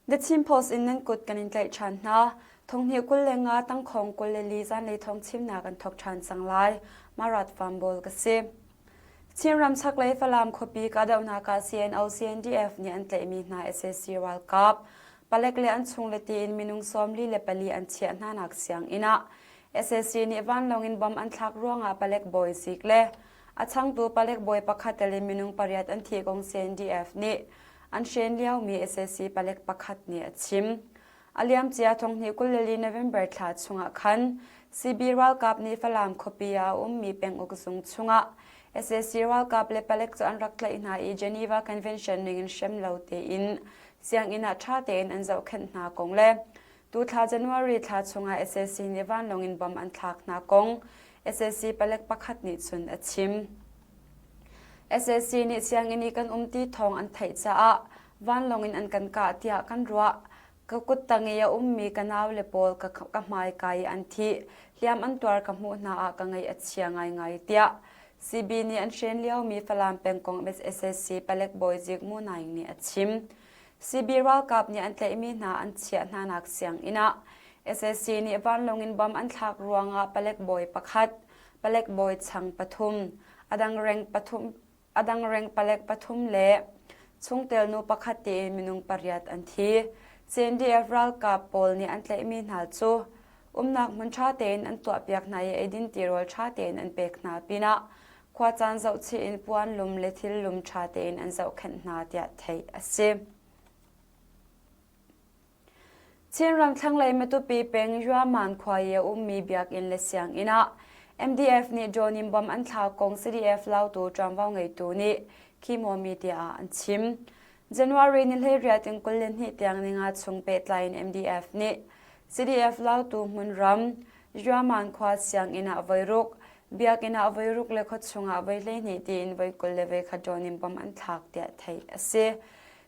The Chin Post in nan kut kan in tlaih ṭhan hna. Thonghnih 25 tangkhawng 24 zanlei thawng chimnak an thawk ṭhan cang lai. Marat Farm ka si. Chinram chaklei Falam khuapi kahdohnak ah CNO CNDF nih an tlaihmi hna sac ralkap palek le an chungle tiin minung 44 an chiah hnanak sianginn ah sac nih vanlawng in bomb an thlak ruangah palek bawi zik le a changtu palek bawi pakhat tel in minung pariat an thih kong CNDF nih an hren liomi sac palek pakhat nih a chim. A liamcia thonghnih 24 November thla chungah khan CB ralkap nih Falam khuapi ah a ummi penguk zung chungah sac ralkap le palek cu an rak tlaih hna i Geneva Convention ningin hrem lo tein sianginn ah ṭha tein an zohkhenh hna kong le tu thla January thla chungah sac nih vanlawng in bomb an thlak hna kong sac palek pakhat nih cun a chim. Sac nih sianginn i kan um ti thawng an theih caah vanlawng in an kan kah tiah kan ruah. Ka kuttang i a ummi ka naule pawl ka, ka hmaika i an thih, hliam an tuar ka hmuh hna ah ka ngaih a chia ngaingai tiah CB nih an hren liomi Falam pengkong SSC palek bawi Zik Mu Naing nih a chim. CB ralkap nih an tlaihmi hna an chiah hnanak sianginn ah SSC nih vanlawng in bomb an thlak ruangah palek bawi pakhat, palek bawi chang pathum, a dang reng pathum A dang reng palek pathum le chungtel nu pakhat tiin minung pariat an thi. CNDF ralkap pawl nih an tlaihmi hna cu umnak hmun ṭha tein an tuahpiak hna i eidin tirawl ṭha tein an pek hna pinah khuacaan zohchih in puan lum le thil lum ṭha tein an zohkhenh hna tiah theih a si. Chinram thlanglei Matupi peng Yuaman khua i a ummi biakinn le sianginn ah MDF nih drone in bomb an thlak kong CDF Lautu ṭuanvo ngeitu nih Khimo Media ah an chim. January ni 18 in 22 tiang ninga chung pehtlai in MDF nih CDF Lautu hmunram Yuaman khua sianginn ah voiruk, biakinn ah voiruk le khuachung ah voi 12 tiin voi 21 drone in bomb an thlak tiah theih a si.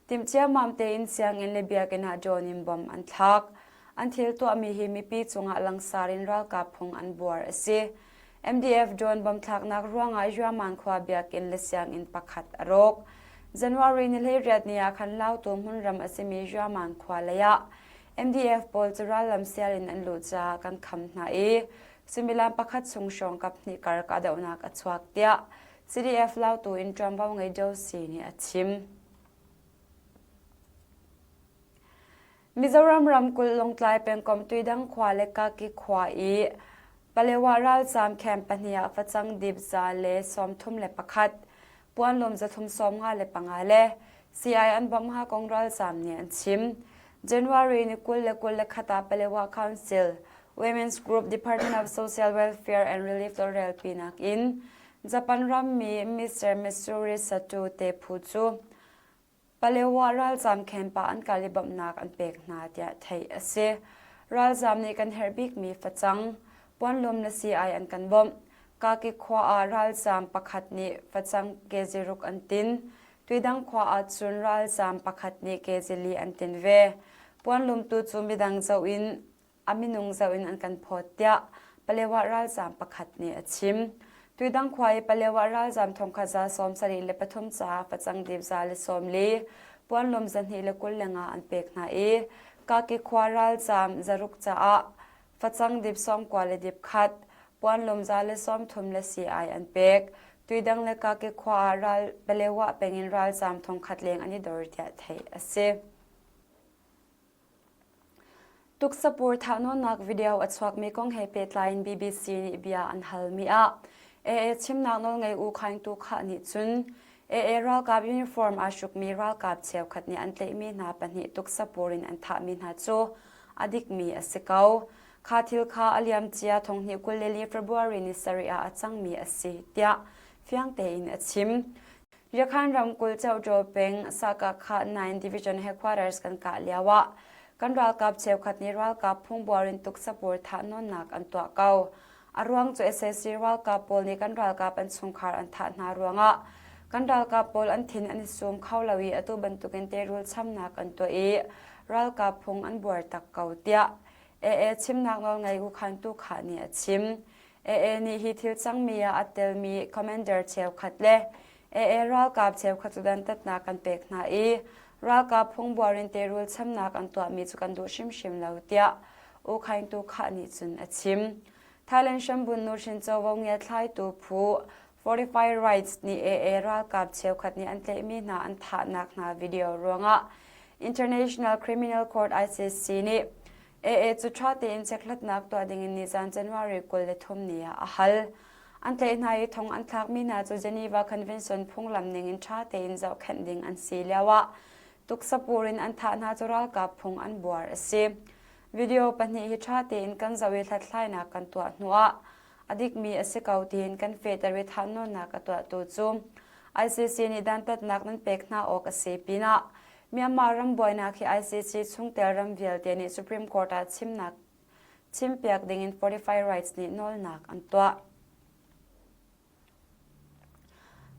Timh ciammam tein sianginn le biakinn ah drone in bomb an thlak. An thil tuahmi hi mipi cungah langsar in ralkap phung an buar a si. MDF drone bomb thlaknak ruangah Yuaman khua biakinn le sianginn pakhat a rawk. January ni 18 ni ah khan Lautu hmunram a simi Yuaman khua lei ah MDF pawl cu rallam sial in an luh caah kan kham hna i suimilam pakhat chung hrawng kap hnih kar kahdohnak a chuak tiah CDF Lautu in ṭuanvo ngei Josi nih a chim. Mizoram ramkulh Lawngtlai pengkomh Tuidang khua le Kaki khua i Palewa ralzaam camp pahnih ah facang dip 131, puanlawm 395 le sii-ai an bawmh hnga kong ralzaam nih an chim. January ni 21 ah Palewa Council, Women's Group Department of Social Welfare and Relief tawlrelpinak in Japan rammi Mr. Missouri Satu te phu cu Palewa ralzaam camp ah an kal i bawmhnak an pek hna tiah theih a si. Ralzaam nih kan herh bikmi facang, puanlum le sii-ai an kan bawmh. Kaki khua ah ralzaam pakhat nih facang kezi ruk an tin. Tuidang khua ah cun ralzaam pakhat nih kezi li an tin ve. Puanlum tu cu midang zoh in a minung zoh in an kan phawt tiah Palewa ralzaam pakhat nih a chim. Tuidang khua i Palewa ralzaam thongkhat 73 caah facang dip 140, puanlawm 225 an pek hna i Kaki khua ralzaam 600 caah facang dip 90 le dip khat, puanlawm 130 le sii-ai an pek. Tuidang le Kaki khua ah ral Palewa peng in ralzaam thongkhat leng an i dor tiah theih a si. Tuksapur thahnawnnak video a chuakmi kong he pehtlai in BBC nih bia an halmi ah AA chimnak nawlngei U Khaing Tu Khah nih cun AA ralkap uniform aa hrukmi ralkap cheukhat nih an tlaihmi hna pahnih tuksapur in an thahmi hna cu a dikmi a si ko. Kha thil kha a liamcia thonghnih 24 February ni sarih ah a cangmi a si tiah fiang tein a chim. Yakhan ramkulh Ceuṭaw peng Sakakha 9 Division Headquarters kan kah lio ah kan ralkap cheukhat nih ralkap phungbuar in tuksapur thahnawnnak an tuah ko. A ruang cu sac ralkap pawl nih kan ralkap an chungkhar an thah hna ruangah kan ralkap pawl an thin an i sum kho lo i atu bantukin teirul chamnak an tuah i ralkap phung an buar tak ko tiah AA chimnak nawlngei U Khan Tu Khah nih a chim. AA nih hi thil cangmi ah a telmi commander cheukhat le AA ralkap cheukhat cu dantatnak kan pek hna i Ralkap phungbuar in teirul chamnak an tuahmi cu kan duh hrimhrim lo tiah U Khaing Tu Khah nih cun a chim. Thailand hrambun nuhrin covo ngiathlaitu phu Fortify Rights nih AA ralkap cheukhat nih an tlaihmi hna an thahnak hna video ruangah International Criminal Court ICC nih AA cu ṭha tein chekhlatnak tuah dingin nizan January 23 ni ah a hal. An tlaih hna i thong an thlakmi hna cu Geneva Convention phunglam ningin ṭha tein zohkhenh ding an si lioah tuksapur in an thah hna cu ralkap phung an buar a si. Video pahnih hi ṭha tein kan zoh i hlathlainak kan tuah hnuah a dikmi a si ko tiin kan fehter i thahnawnnak a tuahtu cu ICC nih dantatnak nan pek hna awk a si pinah Myanmar ram buainak hi ICC chungtel ram vialte nih Supreme Court ah chimnak chimpiak dingin Fortify Rights nih nawlnak an tuah.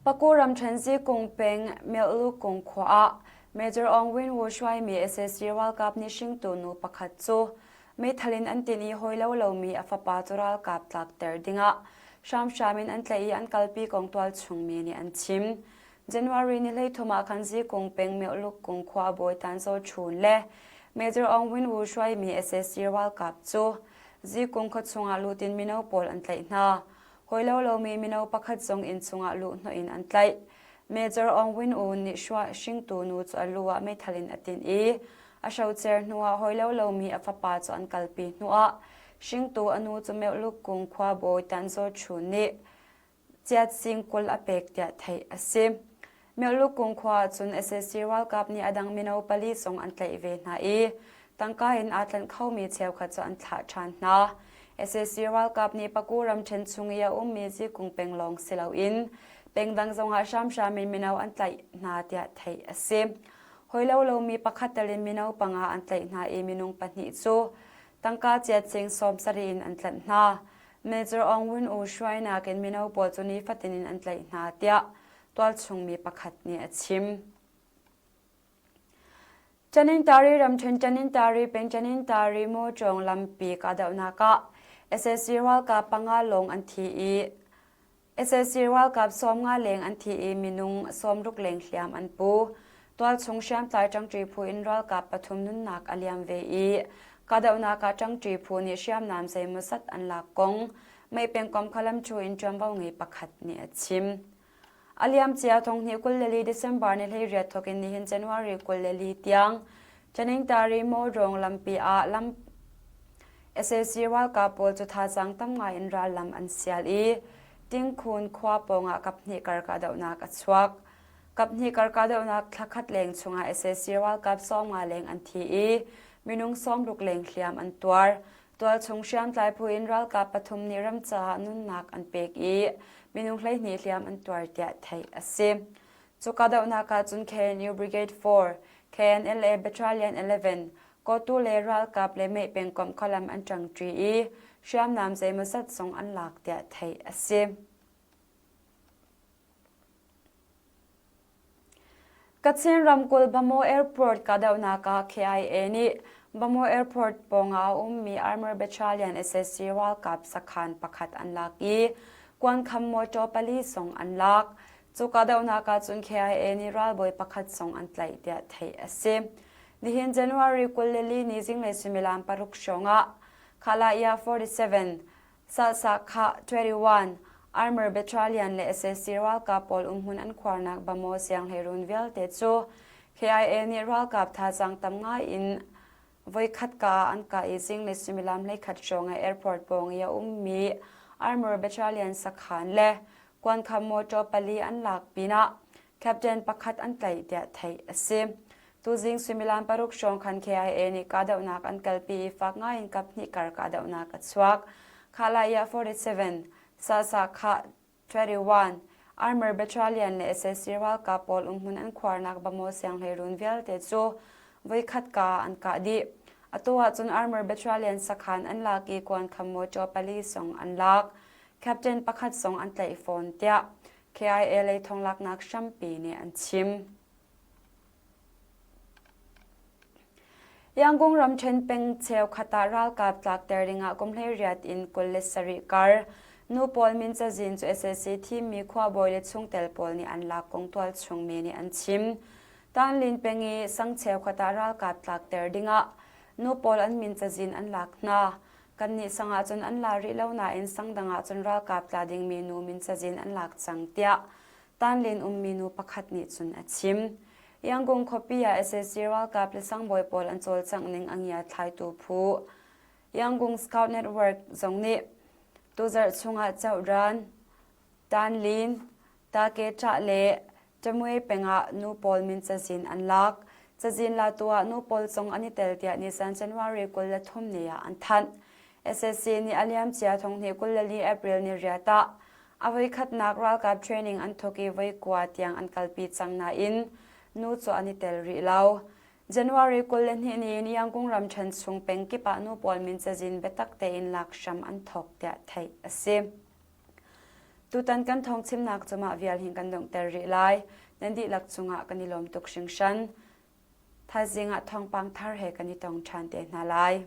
Paku ramṭhen Zikung peng Milhlukung khua ah Major Aung Win Wu hruaimi sac ralkap nih hringtu nu pakhat cu meithal in an tin i hawi lo lomi a fapa cu ralkap tlakter dingah hramhram in an tlaih i an kalpi kong tualchung mi nih an chim. January ni 13 ah khan Zikung peng Milhlukung khua bawi Tan Zaw Chun le Major Aung Win Wu hruaimi sac ralkap cu Zikung khua chungah lut in mino pawl an tlaih hna. Hawi lo lomi mino pakhat zong inn chungah luhhnawh in an tlaih. Major Aung Win Oo nih hringtu nu cu a lu ah meithal in a tinh i a hrocer hnuah hawi lo lomi a fapa cu an kalpi hnuah hringtu a nu cu Meuhluk kung khuabawi Tan Zaw Chun nih chiat sing 20 a pek tiah theih a si. Meuhluk kung khua ahcun sac ralkap nih a dang mino pali zong an tlaih ve hna i tangka in aa tlanh khomi cheukhat cu an thlah ṭhan hna. Sac ralkap nih Paku ramṭhen chung i a ummi Zikung peng lawng si loin peng dang zongah hramhram in mino an tlaih hna tiah theih a si. Hawi lo lomi pakhat tel in mino panga an tlaih hna i minung pahnih cu tangka chiat sing 70 in an tlanh hna. Major Aung Win Oo hruainak in mino pawl cu nifatin in an tlaih hna tiah tualchung mi pakhat nih a chim. Tanintari ramṭhen Tanintari peng Tanintari mawṭawng lampi kahdohnak ah sac ralkap panga lawng an thi i sac ralkap 50 leng an thi i minung 60 leng hliam an pu. Tualchung hriamtlai ṭangṭi phu in ralkap pathum nunnak a liam ve i kahdohnak ah ṭangṭi phu nih hriamnam zeimawzat an lak kong Mei pengkomh khalam ṭhu in ṭuanvo ngei pakhat nih a chim. A liamcia thonghnih 24 December ni 18 thawk in nihin January 24 tiang Taningtari Mawdawng lampi ah lam sac ralkap pawl cu thazaang tam ngai in rallam an sial i Tingkhun khua pawngah kaphnih kar kahdohnak a chuak. Kaphnih kar kahdohnak thlakhat leng chungah sac ralkap 50 leng an thi i minung 60 leng hliam an tuar. Tualchung hriamtlai phu in ralkap pathum nih ram caah nunnak an pek i minung 12 hliam an tuar tiah theih a si. Cu kahdohnak ah cun KNU Brigade 4, KNLA Battalion 11, Kotu le ralkap le Meh pengkomh khualam an ṭangṭi i hriamnam zeimawzat zong an lak tiah theih a si. Kachin ramkulh Bamaw Airport kahdohnak ah KIA nih Bamaw Airport pawngah a ummi Armor Battalion sac ralkap sakhan pakhat an lak i kuankham mawṭaw pali zong an lak. Cu kahdohnak ah cun KIA nih ralbawi pakhat zong an tlaih tiah theih a si. Nihin January 24 ni zinglei suimilam paruk hrawng ah Khalaya 47 Salsakha 21, Armor Battalion le sac ralkap pawl umhmun an khuarnak Bamaw sianghleiruun vialte cu KIA nih ralkap thazaang tam ngai in voikhat ka ah an kah i zinglei suimilam 11 hrawng ah airport pawng i a ummi Armor Battalion sakhan le kuankham mawṭaw pali an lak pinah captain pakhat an tlaih tiah theih a si. Tuzing suimilam paruk hrawng khan KIA nih kahdohnak an kalpi i fak ngaiin kaphnih kar kahdohnak a chuak. Khalaya 47, Sasakha 21, Armor Battalion le sac ralkap pawl umhmun an khuarnak Bamaw sianghleiruun vialte cu voikhat ka an kah dih. Atu ahcun Armor Battalion sakhan an lak i kuankham mawṭaw pali zong an lak. Captain pakhat zong an tlaih fawn tiah KIA lei thonglaknak hrampi nih an chim. Yangon ramṭhen peng cheukhat ah ralkap tlakter dingah kum 18 in 27 kar nu pawl min cazin cu sac thimmi khuabawi le chungtel pawl nih an lak kong tualchung mi nih an chim. Tanlin peng i sang cheukhat ah ralkap tlakter dingah nu pawl an min cazin an lak hna. Kannih sang ahcun an la rih lo nain sang dang ahcun ralkap tla dingmi nu min cazin an lak cang tiah Tanlin ummi nu pakhat nih cun a chim. Yangon khuapi ah sac ralkap le sangbawi pawl an cawlcangh ning a ngiathlaitu phu Yangon Scout Network zong nih tuzarh chungah Cohran, Tanlin, Takeṭah le Ṭamuai peng ah nu pawl min cazin an lak. Cazin latu ah nu pawl zong an i tel tiah nisan January 23 ni ah an thanh. SSC nih a liamcia thonghnih 24 April ni riat ah a voikhatnak ralkap training an thawk i voi kua tiang an kalpi cang nain nu cu an i tel rih lo. January 22 ni in Yangon ramṭhen chung peng kip ah nu pawl min cazin biatak tein lak hram an thawk tiah theih a si. Tutan kan thawngchimnak cu mah vial hin kan donghter rih lai. Nan dihlak cungah kan i lawm tuk hringhran. Thaizing ah thawngpang thar he kan i tong ṭhan te hna lai.